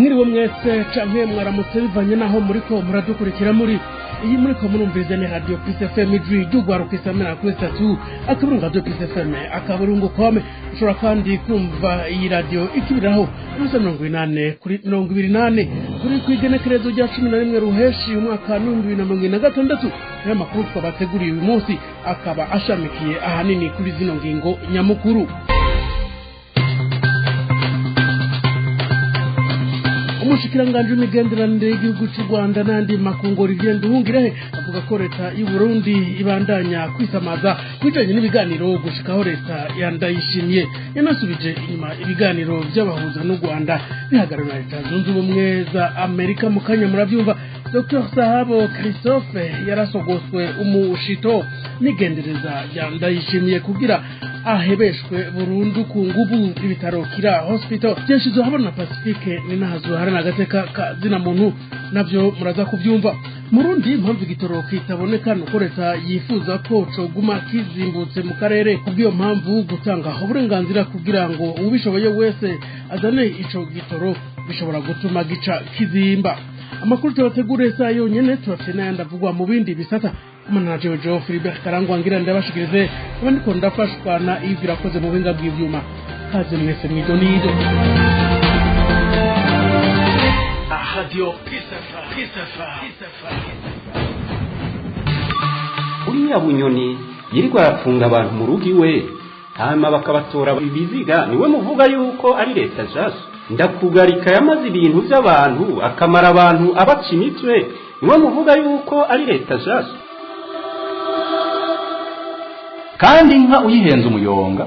Mwiriwe mwese canke mwaramutse bivanye naho muriko muradukurikira. Muri iyi muriko murumviriza ni Radio Peace FM, ijwi ry'urwaruka, isamira kuri tatu akaburungu Radio Peace FM akaburungu com. Ushobora kandi kumva iyi radio ikibiraho ubusa 80 kuri 24. Turi kw'igenekerezo rya 11 Ruheshi umwaka w'2026. Niyo makuru twabateguriye uyu munsi akaba ashamikiye ahanini kuri zino ngingo nyamukuru. Umushikiranganji w'imigenderanire y'igihugu cy'u Rwanda n'andi makungu, Olivier Nduhungirehe, avuga ko leta y'u Burundi ibandanya kwisamaza kubijanye n'ibiganiro gushikaho leta ya Ndayishimiye yanasubije inyuma ibiganiro by'abahuza n'u Rwanda bihagarariwe na Leta Zunze Ubumwe za Amerika. Mu kanya murabyumva. Dr Sahabo Christophe yarasogoswe umushito n'igendereza rya Ndayishimiye kugira ahebeshwe burundu ku nguvu ibitaro Kira Hospital. Byashyizwe ahabona Pacifique Ninahazo hari n'agateka ka zina muntu, navyo muraza kubyumva. Murundi impamvu igitoro kitaboneka nuko leta yifuza ko coguma kizimbutse mu karere. Kubw'iyo mpamvu, gutanga uburenganzira kugira ngo ubishoboye wese azane ico gitoro bishobora gutuma gica kizimba. Amakuru tubateguriye saa yonyene, tubafite n'ayandi avugwa mu bindi bisata. Kumana jewe Joe Philibert Karangwa ngira ndabashikirize, abandi ko ndafashwa na Yves Irakoze mu buhinga bw'ivyuma. Kaze mwese mwidonido. Radio Peace FM, Peace FM, Peace FM. Uriya Bunyoni yirirwa arapfunga abantu mu rugo iwe, hanyuma bakabatora ibiziga, niwe muvuga yuko ari leta jaso ndakugarika yamaze ibintu by'abantu, akamara abantu abaca imitwe, niwe muvuga yuko ari leta jaso? Kandi inka uyihenze umuyonga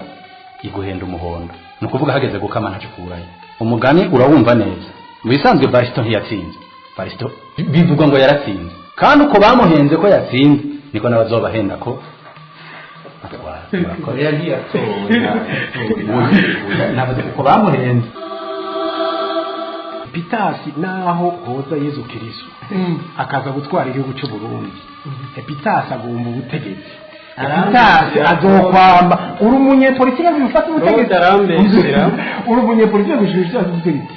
iguhenda umuhondo, ni ukuvuga hageze gukama ntacyo ukurayo. Umugani urawumva neza. Mu bisanzwe Barisito ntiyatsinze. Barisito bivugwa ngo yaratsinze, kandi uko bamuhenze ko yatsinze niko n'abazobahenda ko batwara. Korea ntiyatowe. Ntabwo uko bamuhenze. Epitasi, naho hoza Yezu Kirisu akaza gutwara igihugu cy'u Burundi, Epitasi agomba ubutegetsi. Epitasi azokwamba uri umunyepolitike ufata ubutegetsi. Arambesera. Uri umunyepolitike gushusha ubutegetsi.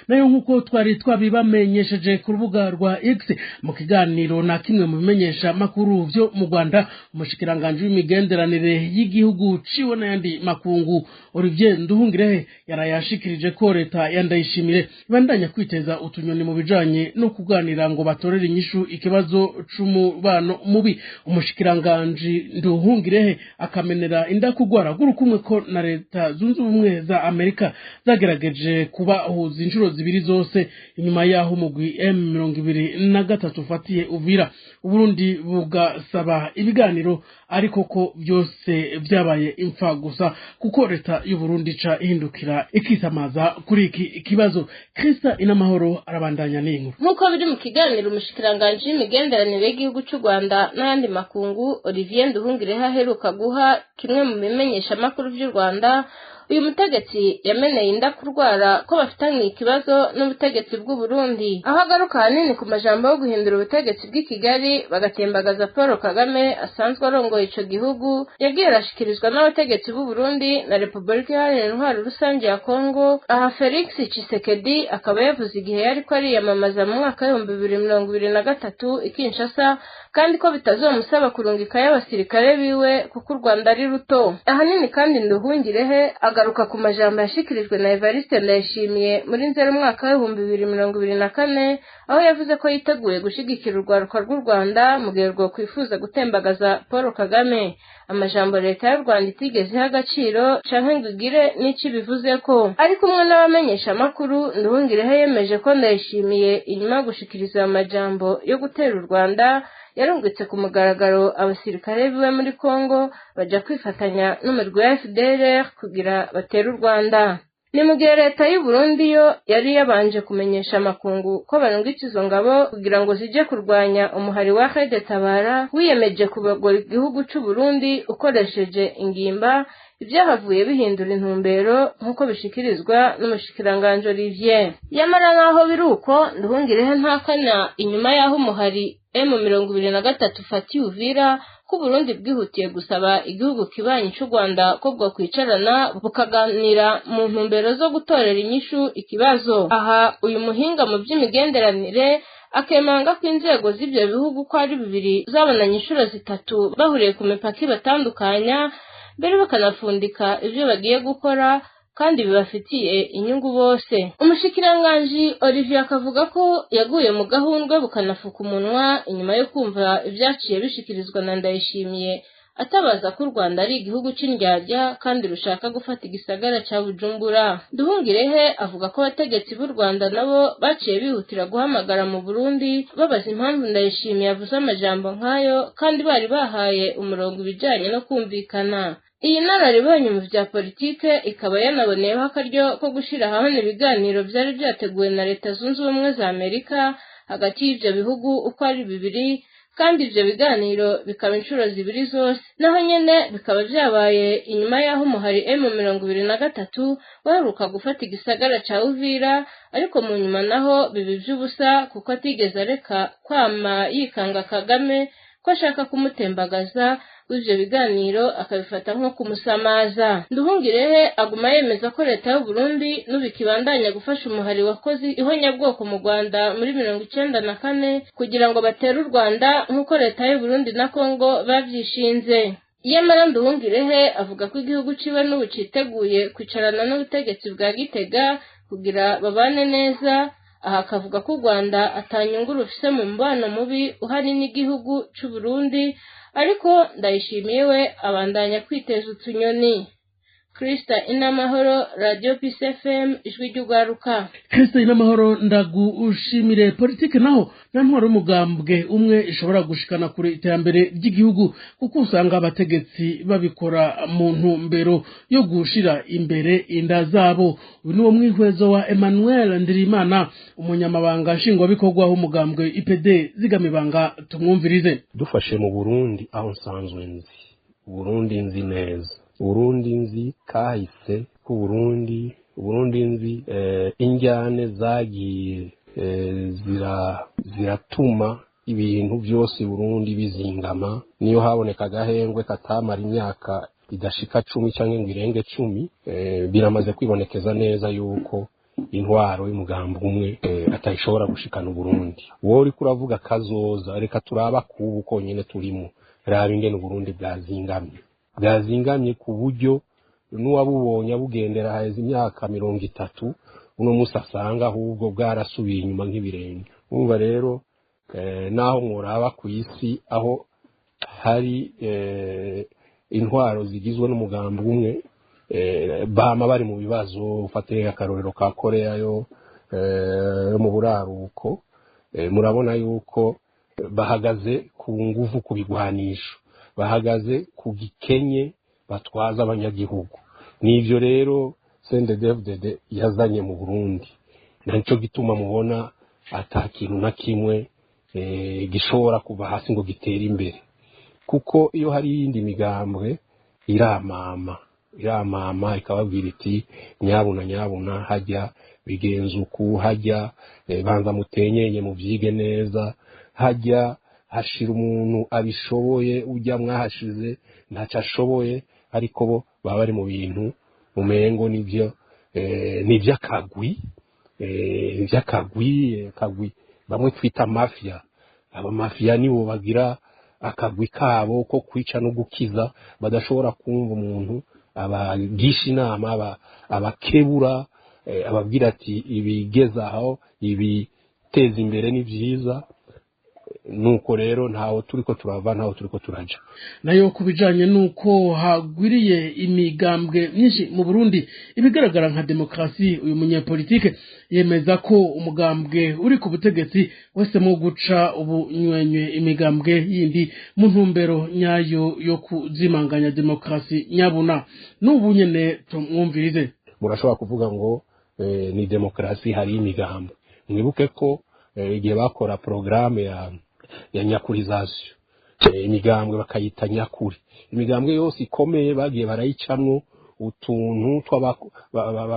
Nayo nk'uko twari twabibamenyesheje ku rubuga rwa X, mu kiganiro na kimwe mu bimenyesha makuru byo mu Rwanda, umushikiranganji w'imigenderanire y'igihugu ciwe n'ayandi makungu, Olivier Nduhungirehe, yarayashikirije ko leta ya Ndayishimiye ibandanya kwiteza utunyoni mu bijanye no kuganira ngo batorere inyishu ikibazo c'umubano mubi. Umushikiranganji Nduhungirehe akamenera indakugwara rw'urukumwe ko na Leta Zunze Ubumwe za Amerika zagerageje kubahuza inshuro zibiri zose inyuma yaho umugwi M23 ufatiye Uvira, Uburundi bugasaba ibiganiro, ariko ko byose byabaye imfa gusa kuko leta y'u Burundi ica ihindukira ikisamaza kuri iki kibazo. Krista Inamahoro arabandanya n'inkuru. Nk'uko biri mu kiganiro umushikiranganji w'imigenderanire y'igihugu cy'u Rwanda n'ayandi makungu, Olivier Nduhungirehe, aheruka guha kimwe mu bimenyeshamakuru by'u Rwanda, uyu mutegetsi yameneye inda kurwara ko bafitanye ikibazo n'ubutegetsi bw'u Burundi, aho agaruka ahanini ku majambo yo guhindura ubutegetsi bw'i Kigali bagatembagaza Paul Kagame asanzwe arongoye ico gihugu, yagiye arashikirizwa n'abategetsi b'u Burundi na Repubulika Iharanira Intwaro Rusange ya Kongo. Aha Felix Tshisekedi akaba yavuze igihe yariko ariyamamaza mu mwaka w'2023 i Kinshasa, kandi ko bitazomusaba kurungikayo abasirikare biwe kuko u Rwanda ari ruto. Ahanini kandi Nduhungirehe agaruka ku majambo yashikirijwe na Evariste Ndayishimiye muri Nzeri umwaka w'2024, aho yavuze ko yiteguye gushigikira urwaruka rw'u Rwanda mu gihe rwokwifuza gutembagaza Paul Kagame, amajambo leta y'u Rwanda itigeze iha agaciro canke ngo igire n'ico ibivuze ko. Ari kumwe n'abamenyeshamakuru, Nduhungirehe yemeje ko Ndayishimiye inyuma yo gushikiriza ayo majambo yo gutera u Rwanda yarungitse ku mugaragaro abasirikare biwe muri Congo baja kwifatanya n'umurwi wa FDLR kugira batere u Rwanda. Ni mu gihe leta y'u Burundi yo yari yabanje kumenyesha amakungu ko barungitse izo ngabo kugira ngo zije kurwanya umuhari wa Red Tabara wiyemeje kubagora igihugu c'u Burundi ukoresheje ingimba, ibyahavuye bihindura intumbero nk'uko bishikirizwa n'umushikiranganji Olivier. Yamara nk'aho biri uko, Nduhungirehe ntakana inyuma y'aho umuhari M23 ufatiye Uvira ko Burundi bwihutiye gusaba igihugu kibanyi cy'u Rwanda ko bwo kwicarana bukaganira mu ntumbero zo gutorera inyishu ikibazo. Aha uyu muhinga mu by'imigenderanire akemanga ko inzego z'ibyo bihugu ko ari bibiri zabonanye inshuro zitatu bahuriye ku mipaka ibatandukanya, mbere bakanafundika ibyo bagiye gukora kandi bibafitiye inyungu bose. Umushikiranganji Olivier akavuga ko yaguye mu gahundwe bukanafuka umunwa inyuma yo kumva ibyaciye bishikirizwa na Ndayishimiye, atabaza ko u Rwanda ari igihugu c'indyarya kandi rushaka gufata igisagara ca Bujumbura. Nduhungirehe avuga ko abategetsi b'u Rwanda nabo baciye bihutira guhamagara mu Burundi babaza impamvu Ndayishimiye avuze amajambo nk'ayo kandi bari bahaye umurongo ibijanye no kumvikana. Iyi nararibonye mu vya politike ikaba yanaboneyeho akaryo ko gushira hamwe ibiganiro vyari vyateguwe na Leta Zunze Ubumwe za Amerika hagati y'ivyo bihugu uko ari bibiri, kandi ivyo biganiro bikaba inshuro zibiri zose. Naho nyene bikaba vyabaye inyuma y'aho umuhari M23 waheruka gufata igisagara ca Uvira, ariko mu nyuma naho biba ivy'ubusa kuko atigeze areka kwama yikanga Kagame ko ashaka kumutembagaza, w'ivyo biganiro akabifata nko kumusamaza. Nduhungirehe aguma yemeza ko leta y'u Burundi n'ubikibandanya gufasha umuhari wakoze ihonyabwoko mu Rwanda muri 94 kugira ngo batere u Rwanda nk'uko leta y'u Burundi na Kongo bavyishinze. Yamara Nduhungirehe avuga ko igihugu ciwe n'ubu citeguye kwicarana n'ubutegetsi bwa Gitega kugira babane neza. Aha akavuga ko u Rwanda atanyungu rufise mu mubano mubi uhari n'igihugu c'u Burundi, ariko Ndayishimiye we abandanya kwiteza utunyoni. Krista Inamahoro, Radio Peace FM, ijwi ry'ugwaruka. Krista Inamahoro, ndagushimire. Politike naho nta ntwaro y'umugambwe umwe ishobora gushikana kure iterambere ry'igihugu, kuko usanga abategetsi babikora mu ntumbero yo gushira imbere inda zabo. Uyu ni wo mwihwezo wa Emmanuel Ndirimana, umunyamabanga nshingwabikorwa w'umugambwe IPD Zigamibanga. Tumwumvirize. Dufashe mu Burundi aho nsanzwe nzi, Burundi nzi neza, Burundi nzi kahise ku Burundi, Burundi nzi injyane zagiye ziratuma ibintu byose Burundi bizingama. Niyo haboneka agahengwe katamara imyaka idashika 10 cyangwa ngo irenge 10, biramaze kwibonekeza neza yuko intwaro y'umugambi umwe atayishobora gushikana Burundi. Wowe uriko uravuga kazoza, reka turaba kubu konyene turimo, raba ingene Burundi bwazingamye ku buryo n'uwabubonye abugendera haheze imyaka 30 uno musi asanga ahubwo bwarasubiye inyuma nk'ibirenge. Urumva rero naho mworaba ku isi aho hari intwaro zigizwe n'umugambi umwe, bama bari mu bibazo. Ufate akarorero ka Korea yo mu buraruko, murabona yuko bahagaze ku nguvu ku bigwanisho, bahagaze ku gikenye batwaza abanyagihugu. Nivyo rero CNDD-FDD yazanye mu Burundi, naco gituma mubona ata kintu na kimwe gishobora kuva hasi ngo gitere imbere, kuko iyo hari iyindi migambwe iramama ikababwira iti nyabuna nyabuna, hajya bigenza uku, hajya banza mutenyenye muvyige neza, hajya hashira umuntu abishoboye, ujya mwahashize ntacyo ashoboye. Ariko bo baba bari mu bintu umengo nivyo nivy'akagwi, akagwi bamwe twita mafia. Aba mafia nibo bagira akagwi kabo ko kwica no gukiza, badashobora kumva umuntu abagisha inama, abakebura, ababwira ati ibigeza aho ibiteza imbere ni vyiza. Nuko rero ntawo turiko turava, ntawo turiko turaja. Nayo kubijanye nuko hagwiriye imigambwe myinshi mu Burundi ibigaragara nka demokrasi, uyu munyepolitike yemeza ko umugambwe uri ku butegetsi wese mu guca ubunywenywe imigambwe yindi mu ntumbero nyayo yo kuzimanganya demokrasi nyabuna. N'ubu nyene tumwumvirize. Murashobora kuvuga ngo ni demokrasi hari imigambwe. Mwibuke ko igihe bakora programme ya nyakurization, imigambwe bakayita nyakuri, imigambwe yose ikomeye bagiye barayicamwo utuntu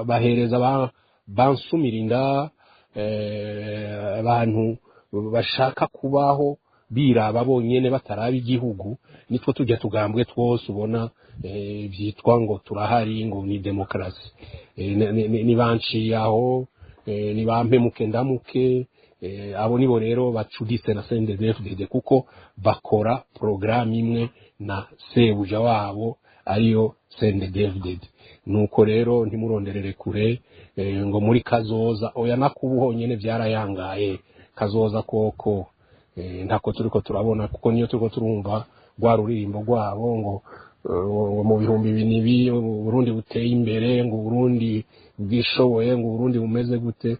bahereza bansumirinda abantu bashaka kubaho biraba bonyene bataraba igihugu, nitwo tujya tugambwe twose ubona byitwa ngo turahari ngo ni demokarasi, ni banciye aho, ni bampemuke ndamuke. Abo nibo rero bacuditse na CNDD-FDD kuko bakora porogaramu imwe na sebuja wabo ariyo CNDD-FDD. Nuko rero ntimuronderere kure ngo muri kazoza, oya, nakubu honyene byarayangaye kazoza koko ntako turiko turabona, kuko niyo turiko turumva rwa ruririmbo rwabo ngo mu 2000 Burundi buteye imbere, ngo Burundi bwishoboye, ngo Burundi bumeze gute.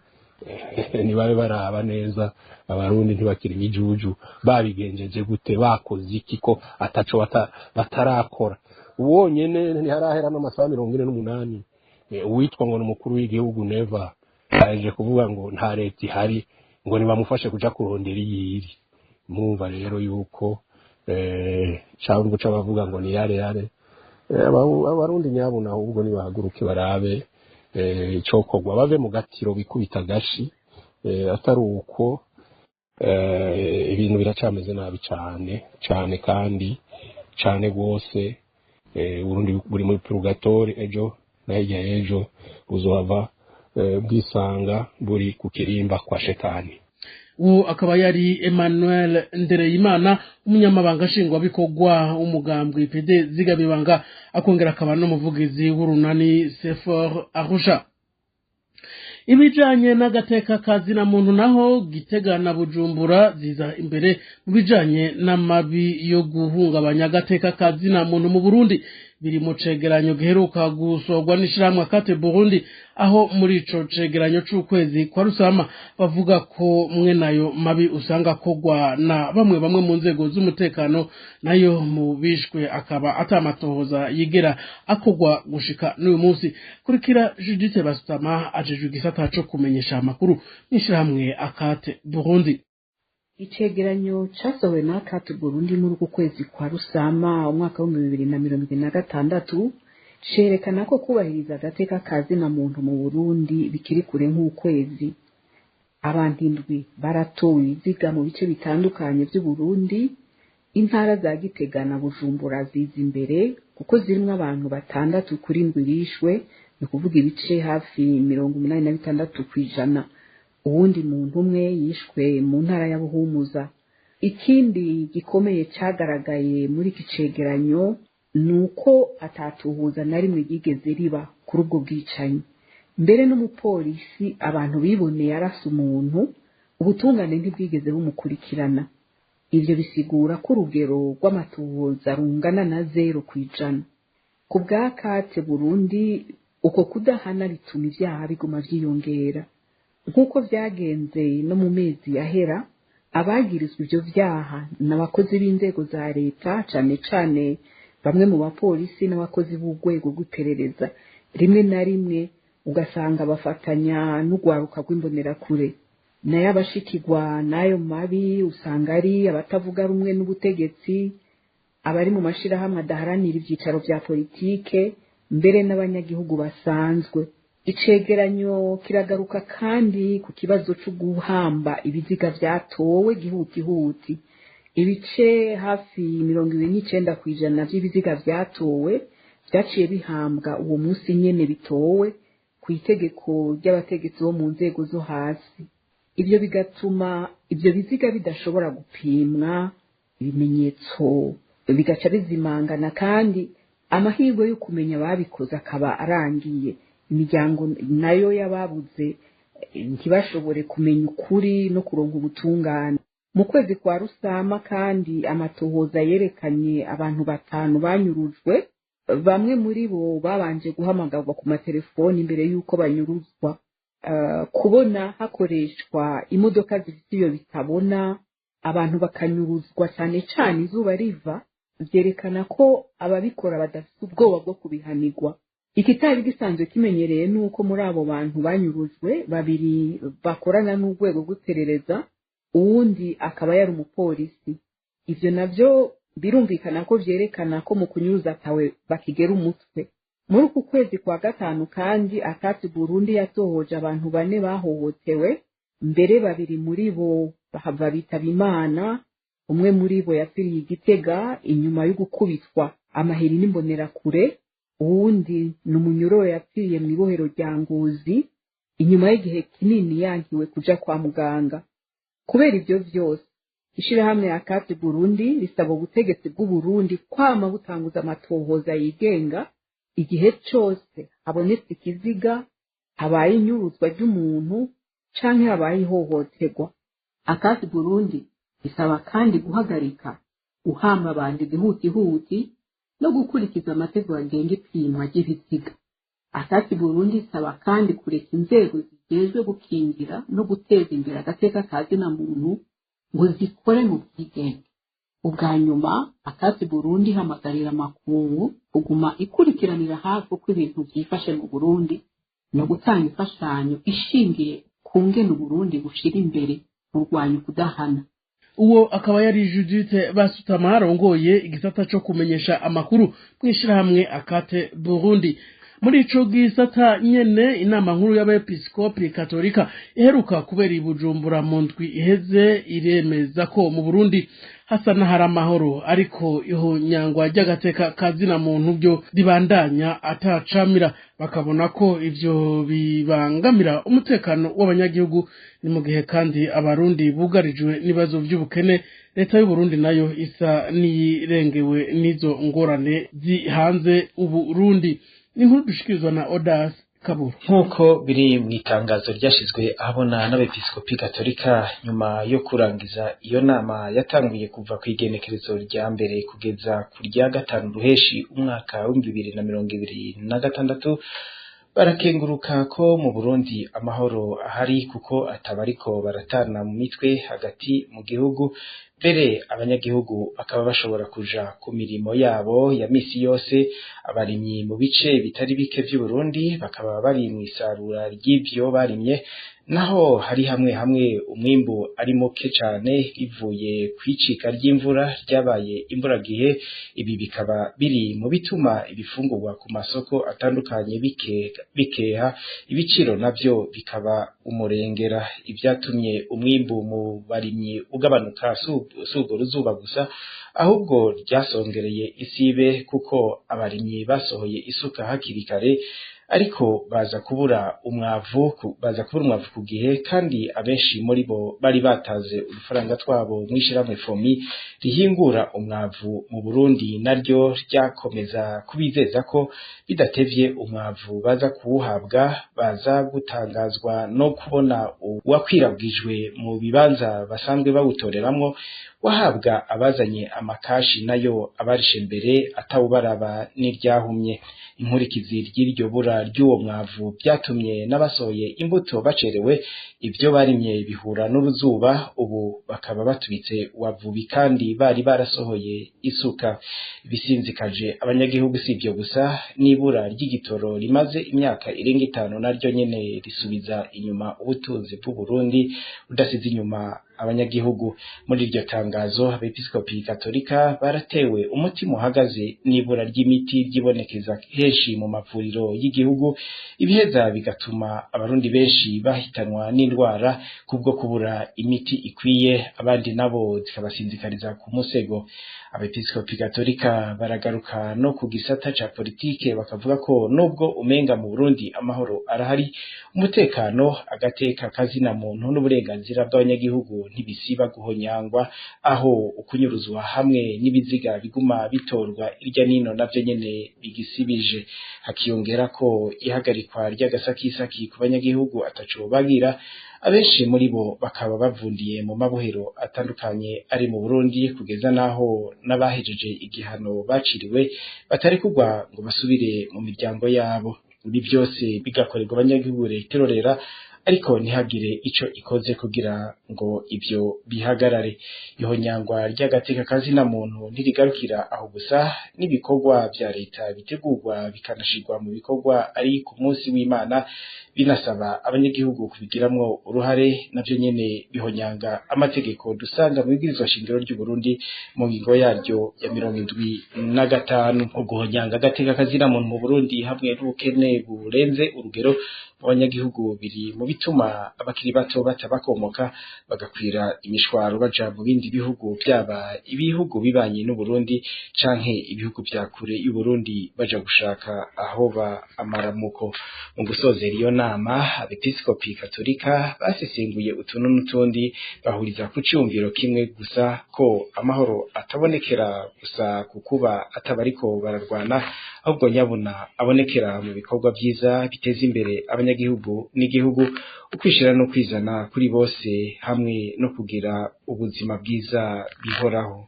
Nibabe baraba neza, abarundi ntibakiri ibijuju, babigenjeje gute, bakoze iki ko ataco batarakora. Wonyene ntiharahera n'amasaha 48 uwitwa ngo ni umukuru w'igihugu Neva aje kuvuga ngo nta leta ihari, ngo nibamufashe kuja kurondera iyiri. Mumva rero yuko cyangwa guca bavuga ngo ni yare yare. Abarundi nyabuna ahubwo nibahaguruke barabe icokorwa, bave mu gatiro bikubita agashi, atari uko ibintu biracameze nabi cyane cyane kandi cyane rwose. Burundi buri muri purgatori, ejo na hirya y'ejo buzohava bwisanga buri ku kirimba kwa shetani. Uwo akaba yari Emmanuel Ndereyimana, umunyamabanga nshingwabikorwa w'umugambwe PD Zigabibanga, akongera akaba n'umuvugizi w'urunani Sefor Arusha. Ibijanye n'agateka kazina muntu naho, Gitega na Bujumbura ziza imbere mu bijanye n'amabi yo guhungabanya agateka kazina muntu mu Burundi, biri mu cegeranyo giheruka gusorwa n'ishirahamwe Akate Burundi, aho muri ico cegeranyo c'ukwezi kwa Rusama bavuga ko mwe nayo mabi usanga kogwa na bamwe bamwe mu nzego z'umutekano, nayo mu bishwe akaba atamatohoza yigera akogwa gushika n'uyu munsi. Kurikira Judith Basutama ajejwe igisata co kumenyesha amakuru n'ishirahamwe Akate Burundi. Icegeranyo casohowe na Akate Burundi muri uku kwezi kwa Rusama umwaka wa 2026 cerekana ko kubahiriza agateka kazina muntu mu Burundi bikiri kure nk'ukwezi. Abantu 7 baratowe ibiziga mu bice bitandukanye by'u Burundi. Intara za Gitega na Bujumbura ziza imbere kuko zirimwo abantu 6 kuri 7 bishwe, ni kuvuga ibice hafi 86%. Uwundi muntu umwe yishwe mu ntara ya Buhumuza. Ikindi gikomeye cagaragaye muri iki cegeranyo nuko atatuhuza na rimwe ryigeze riba kuri ubwo bwicanyi. Mbere n'umupolisi abantu biboneye arasa umuntu, ubutungane ntibwigeze bumukurikirana. Ivyo bisigura ko urugero rw'amatuhuza rungana na 0%. Ku bwa Akate Burundi, uko kudahana bituma ivyaha biguma vyiyongera. Nk'uko vyagenze no mu mezi yahera, abagirizwa ivyo vyaha n'abakozi b'inzego za leta, cane cane bamwe mu bapolisi n'abakozi b'urwego rw'iperereza. Rimwe na rimwe ugasanga bafatanya n'urwaruka rw'imbonerakure. Nayo abashikirwa n'ayo mabi usanga ari abatavuga rumwe n'ubutegetsi, abari mu mashirahamwe adaharanira ivyicaro vya politike, mbere n'abanyagihugu basanzwe. Icegeranyo kiragaruka kandi ku kibazo co guhamba ibiziga vyatowe gihutihuti. Ibice hafi 29% vy'ibiziga vyatowe vyaciye bihambwa uwo munsi nyene bitowe ku itegeko ry'abategetsi bo mu nzego zo hasi. Ivyo bigatuma ivyo biziga bidashobora gupimwa, ibimenyetso bigaca bizimangana, kandi amahirwe yo kumenya ababikoze akaba arangiye. Imiryango nayo y'ababuze ntibashobore kumenya ukuri no kuronka ubutungane. Mu kwezi kwa Rusama kandi amatohoza yerekanye abantu 5 banyurujwe, bamwe muri bo babanje guhamagarwa ku matelefoni imbere y'uko banyuruzwa. Kubona hakoreshwa imodoka zifite iyo bitabona, abantu bakanyuruzwa cyane cyane izuba riva, vyerekana ko ababikora badafite ubwoba bwo kubihanirwa. Ikitari gisanzwe kimenyereye nuko muri abo bantu banyurujwe 2 bakorana n'urwego rw'iperereza, uwundi akaba yari umupolisi. Ivyo navyo birumvikana ko vyerekana ko mu kunyuruza atawe bakigera umutwe. Muri uku kwezi kwa 5 kandi Akate Burundi yatohoje abantu 4 bahohotewe, mbere 2 muri bo bahava bitaba Imana, Umwe muri bo yapfiriye Igitega inyuma yo gukubitwa amahiri n'imbonerakure, uwundi ni umunyororo yapfiriye mu ibohero rya Ngozi inyuma y'igihe kinini yankiwe kuja kwa muganga. Kubera ivyo vyose, ishirahamwe ACAT Burundi risaba ubutegetsi bw'Uburundi kwama butanguza amatohoza yigenga igihe cose habonetse ikiziga, habaye inyuruzwa ry'umuntu canke habaye ihohoterwa. ACAT Burundi isaba kandi guhagarika guhamba abantu igihutihuti no gukurikiza amategeko agenga ipimwa ry'ibiziga. ACAT Burundi isaba kandi kureka inzego zijejwe gukingira no guteza imbere agateka ka zina muntu ngo zikore mu bwigenge. Ubwa nyuma, ACAT Burundi ihamagarira amakungu kuguma ikurikiranira hafi uko ibintu vyifashe mu Burundi no gutanga imfashanyo ishingiye ku ngene Uburundi bushira imbere kurwanya ukudahana. Uwo akaba yari Judith Basutama, arongoye igisata co kumenyesha amakuru mw'ishirahamwe ACAT Burundi. Muri ico gisata nyene, inama nkuru y'abepiskopi katolika iheruka kubera i Bujumbura mu ndwi iheze iremeza ko mu Burundi hasa n'ahari amahoro, ariko ihonyangwa ry'agateka ka zina muntu byo ribandanya atacamira, bakabona ko ivyo bibangamira umutekano w'abanyagihugu. Ni mu gihe kandi Abarundi bugarijwe n'ibibazo vy'ubukene, leta y'Uburundi nayo isa n'iyirengewe n'izo ngorane zihanze Uburundi. Ni inkuru dushikirizwa na Odas Kaburu. Nk'uko biri mu itangazo ryashyizwe ahabona n'abepiskopi gatolika nyuma yo kurangiza iyo nama yatanguye kuva ku igenekerezo rya 1 kugeza ku rya 5 ruheshi umwaka w'2026, barakenguruka ko mu Burundi amahoro ahari, kuko atabariko baratana mu mitwe hagati mu gihugu, mbere abanyagihugu bakaba bashobora kuja ku mirimo yabo ya misi yose. Abarimyi mu bice bitari bike vy'Uburundi bakaba bari mw'isarura ry'ivyo barimye, naho hari hamwe hamwe umwimbu ari muke cane bivuye kw'icika ry'imvura ryabaye imburagihe. Ibi bikaba biri mu bituma ibifungurwa ku masoko atandukanye bikeha, ibiciro navyo bikaba umurengera. Ivyatumye umwimbu mu barimyi ugabanuka si urwo ruzuba gusa, ahubwo ryasongereye isibe, kuko abarimyi basohoye isuka hakiri kare, ariko baza kubura umwavu ku gihe, kandi abenshi muri bo bari bataze udufaranga twabo mw'ishirahamwe FOMI rihingura umwavu mu Burundi, naryo ryakomeza kubizeza ko bidatevye umwavu baza kuwuhabwa. Baza gutangazwa no kubona uwakwiragijwe mu bibanza basanzwe bawutoreramwo wahabwa abazanye amakashi, nayo abarishe mbere atawubaraba n'iryahumye. Inkurikizi ry'iryo bura ry'uwo mwavu byatumye n'abasohoye imbuto bacerewe, ibyo barimye bihura n'uruzuba, ubu bakaba batubitse wavubi kandi bari barasohoye isuka. Ibisinzikaje abanyagihugu si ibyo gusa, n'ibura ry'igitoro rimaze imyaka irenga 5 naryo nyene risubiza inyuma ubutunzi bw'Uburundi, udasize inyuma abanyagihugu. Muri iryo tangazo, abepiskopi katolika baratewe umutima uhagaze n'ibura ry'imiti ryibonekeza henshi mu mavuriro y'igihugu, ibiheza bigatuma Abarundi benshi bahitanwa n'indwara kubwo kubura imiti ikwiye, abandi nabo zikabasinzikariza ku musego. Abepiskopi katolika baragaruka no ku gisata ca politike, bakavuga ko nubwo umenga mu Burundi amahoro arahari, umutekano, agateka kazina muntu n'uburenganzira bw'abanyagihugu ntibisiba guhonyangwa, aho ukunyuruzwa hamwe n'ibiziga biguma bitorwa irya nino navyo nyene bigisibije. Hakiyongera ko ihagarikwa ry'agasakisaki ku banyagihugu ataco bagira, abenshi muri bo bakaba bavundiye mu mabohero atandukanye ari mu Burundi, kugeza naho n'abahejeje igihano baciriwe batari kugwa ngo basubire mu miryango yabo. Ibi byose bigakorerwa abanyagihugu leta irorera, ariko ntihagire ico ikoze kugira ngo ivyo bihagarare. Ihonyangwa ry'agateka kazina muntu ntirigarukira aho gusa, n'ibikorwa vya leta bitegurwa bikanashirwa mu bikorwa ari ku munsi w'Imana, binasaba abanyagihugu kubigiramwo uruhare, navyo nyene bihonyanga amategeko dusanga mu ibwirizwa shingiro ry'u Burundi mu ngingo yaryo ya 75. Uguhonyanga agateka kazina muntu mu Burundi hamwe n'ubukene burenze urugero mu banyagihugu biri mu bituma abakiri bato batabakomoka bagakwira imishwaro baja mu bindi bihugu, byaba ibihugu bibanye n'u Burundi canke ibihugu vya kure y'u Burundi, baja gushaka aho ba amaramuko. Mu gusozera iyo nama, abepiskopi katolika basesenguye utuntu n'utundi, bahuriza ku ciyumviro kimwe gusa ko amahoro atabonekera gusa ku kuba atabariko bararwana, ahubwo nyabuna abonekera mu bikorwa vyiza biteza imbere abanyagihugu n'igihugu, ukwishira no kwizana kuri bose, hamwe no kugira ubuzima bwiza bihoraho.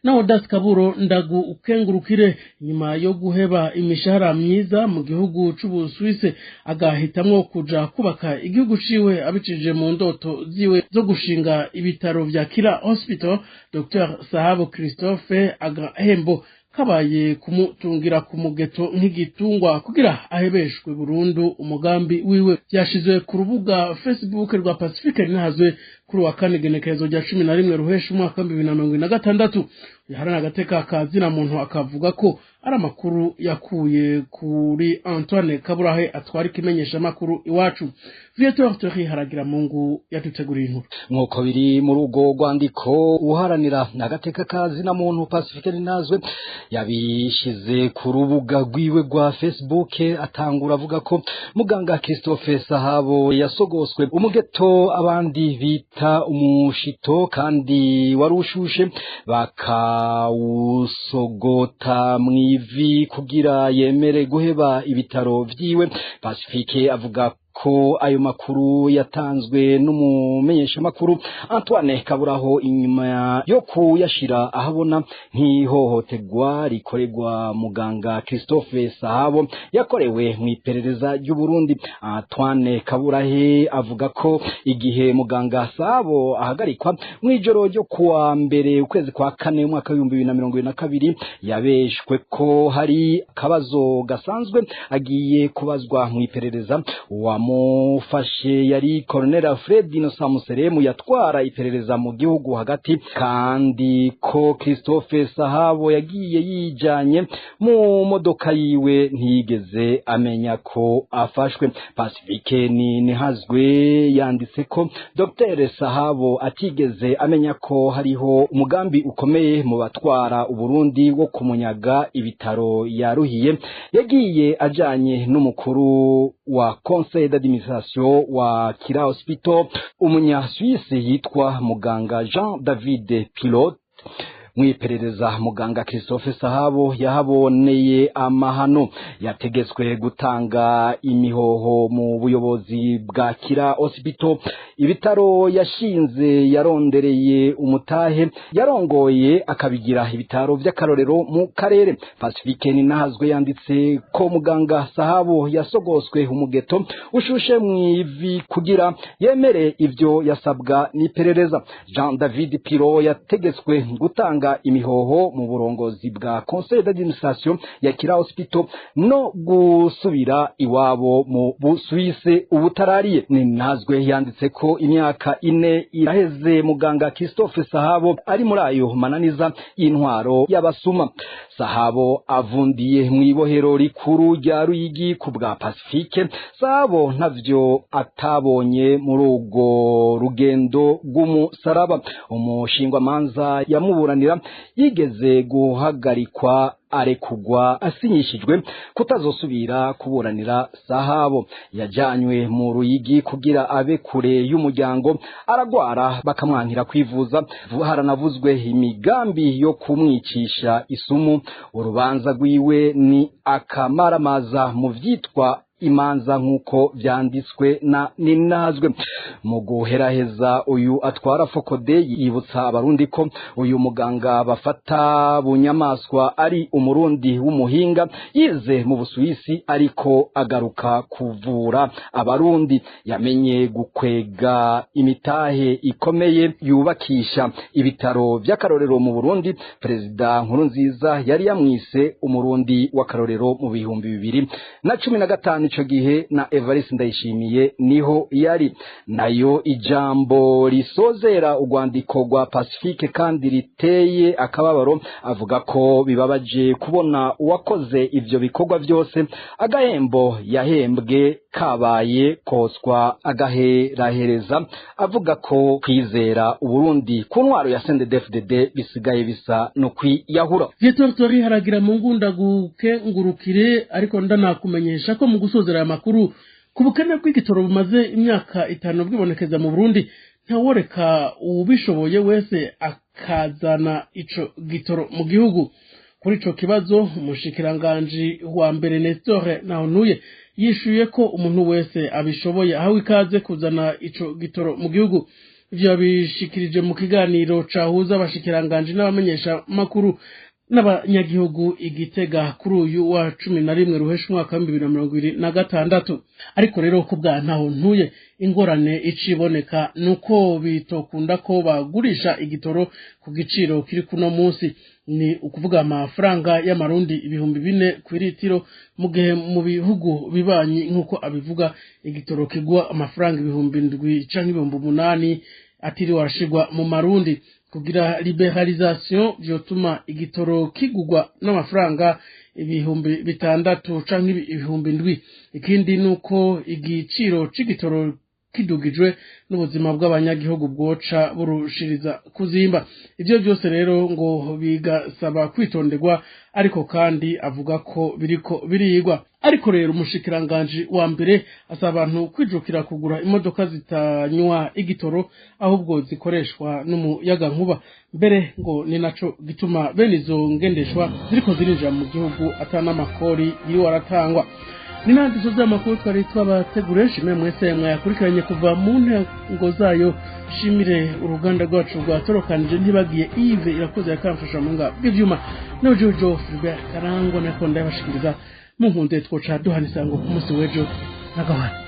Naho Das Kaburo, ndagu ukengurukire. Nyuma yo guheba imishahara myiza mu gihugu c'Ubusuwise, agahitamwo kuja kubaka igihugu ciwe abicije mu ndoto ziwe zo gushinga ibitaro vya Kira Hospital, Dr Sahabo Christophe, agahembo kabaye kumutungira ku mugeto nk'igitungwa kugira ahebeshwe burundu umugambi wiwe. Byashizwe ku rubuga Facebook rwa Pacifique Rinahazwe kuri wa kane, genekerezo rya 11 Ruhesha umwaka wa 2026. Yaharana agateka ka zina muntu akavuga ko ari amakuru yakuye kuri Antoine Kaburahe atwara ikimenyesha makuru Iwacu. Viateur Thierry Haragira Mungu yaduteguriye inkuru. Nk'uko biri muri urwo rwandiko, uharanira agateka ka zina muntu Pacifique Rinazwe yabishize ku rubuga rwiwe rwa Facebook, atangura avuga ko muganga Christophe Sahabo yasogoswe umugeto abandi bita umushito kandi wari ushushe, bakawusogota mw'ivi kugira yemere guheba ibitaro vyiwe. Pacifique avuga ko ayo makuru yatanzwe n'umumenyeshamakuru Antoine Kaburaho inyuma yo kuyashira ahabona nk'ihohoterwa rikorerwa muganga Christophe Sahabo yakorewe mu iperereza ry'u Burundi. Antoine Kaburahe avuga ko igihe muganga Sahabo ahagarikwa mu ijoro ryo kuwa mbere ukwezi kwa kane umwaka w'2022, yabeshwe ko hari akabazo gasanzwe agiye kubazwa mu iperereza. Wamufashe yari Colonel Alfred Innocent Museremu yatwara iperereza mu gihugu hagati, kandi ko Christophe Sahabo yagiye yijanye mu modoka yiwe, ntiyigeze amenya ko afashwe. Pacifique ni nihazwe yanditse ko Dr Sahabo atigeze amenya ko hariho umugambi ukomeye mu batwara Uburundi wo kumunyaga ibitaro yaruhiye. Yagiye ajanye n'umukuru wa conseil d'administration wa Kira Hospital, umunya Suisse yitwa muganga Jean David Pilot. Mwiperereza muganga Christophe Sahabo yahaboneye amahano, yategetswe gutanga imihoho mu buyobozi bwa Kira Hospital, ibitaro yashinze, yarondereye umutahe, yarongoye akabigira ibitaro vy'akarorero mu karere. Pacifique Ninahazwe yanditse ko muganga Sahabo yasogoswe umugeto ushushe mw'ivi kugira yemere ivyo yasabwa n'iperereza. Jean David Piro yategetswe gutanga imihoho mu burongozi bwa conseil d'administration ya Kira Hospital no gusubira iwabo mu Busuwise ubutarariye. Ninazwe yanditse ko imyaka 4 iraheze muganga Christophe Sahabo ari muri ayo mananiza y'intwaro y'abasuma. Sahabo avundiye mu ibohero rikuru rya Ruyigi. Ku bwa Pacifique, Sahabo ntavyo atabonye muri urwo rugendo rw'umusaraba. Umushingwamanza yamuburanira yigeze guhagarikwa, arekugwa asinyishijwe kutazosubira kuburanira Sahabo. Yajanywe mu Ruyigi kugira abe kure y'umuryango, aragwara bakamwankira kwivuza. Haranavuzwe imigambi yo kumwicisha isumu. Urubanza rwiwe ni akamaramaza mu vyitwa imanza, nk'uko vyanditswe na Ninazwe. Mu guheraheza, uyu atwara Fokode yibutsa abarundi ko uyu muganga bafata bunyamaswa ari umurundi w'umuhinga yize mu Busuwisi, ariko agaruka kuvura abarundi, yamenye gukwega imitahe ikomeye yubakisha ibitaro vy'akarorero mu Burundi. Perezida Nkurunziza yari yamwise umurundi w'akarorero mu 2015. Ico gihe na Evariste Ndayishimiye niho yari. Nayo ijambo risozera urwandiko rwa Pacifique kandi riteye akababaro, avuga ko bibabaje kubona uwakoze ivyo bikorwa vyose agahembo yahembwe Kabaye kotswa agaherahereza, avuga ko kwizera Uburundi ku ntwaro ya CNDD-FDD bisigaye bisa no kwiyahura. Viateur Tori haragira mu ngunda gukengurukire, ariko ndanakumenyesha ko mu gusozera aya makuru ku bukene bw'igitoro bumaze imyaka 5 bwibonekeza mu Burundi, ntaworeka uwubishoboye wese akazana ico gitoro mu gihugu. Kuri ico kibazo umushikiranganji wa mbere Nestor Nahontuye yishuye ko umuntu wese abishoboye ahawe ikaze kuzana ico gitoro mu gihugu. Ivyo yabishikirije mu kiganiro cahuza abashikiranganji n'abamenyesha makuru n'abanyagihugu igitega kuri uyu wa 11 ruhesha umwaka wa 2026. Ariko rero ko bwa Nahontuye ingorane iciboneka nuko bitokunda ko bagurisha igitoro ku giciro kiri kuno munsi, ni ukuvuga amafaranga y'amarundi 4000 ku litiro, mu gihe mu bihugu bibanyi nkuko abivuga igitoro kigwa amafaranga 7000 canke 8000 atiriwe arashirwa mu marundi. Kugira liberalisation vyotuma igitoro kigugwa n'amafaranga 6000 canke 7000. Ikindi nuko igiciro c'igitoro kidugijwe n'ubuzima bw'abanyagihugu bwoca burushiriza kuzimba. Ivyo byose rero ngo bigasaba kwitonderwa, ariko kandi avuga ko biriko birigwa. Ariko rero umushikiranganji wa mbere asaba abantu kwijukira kugura imodoka zitanywa igitoro ahubwo zikoreshwa n'umuyagankuba, mbere ngo ni naco gituma bene izo ngendeshwa ziriko zirinjira mu gihugu atanamakori yiriwe aratangwa. Ni nandi soza makuru twari twabateguriye, shimwe mwese mwayakurikiranye kuva mu ntengo zayo. Shimire uruganda rwacu rwatorokanije, ntibagiye Yves Irakoze yakamfasha mu nga bw'ivyuma, no Jojo Philbert Karangwa nako ndabashikiriza mu nkunde twoca duhana isango ku munsi w'ejo nagahwana.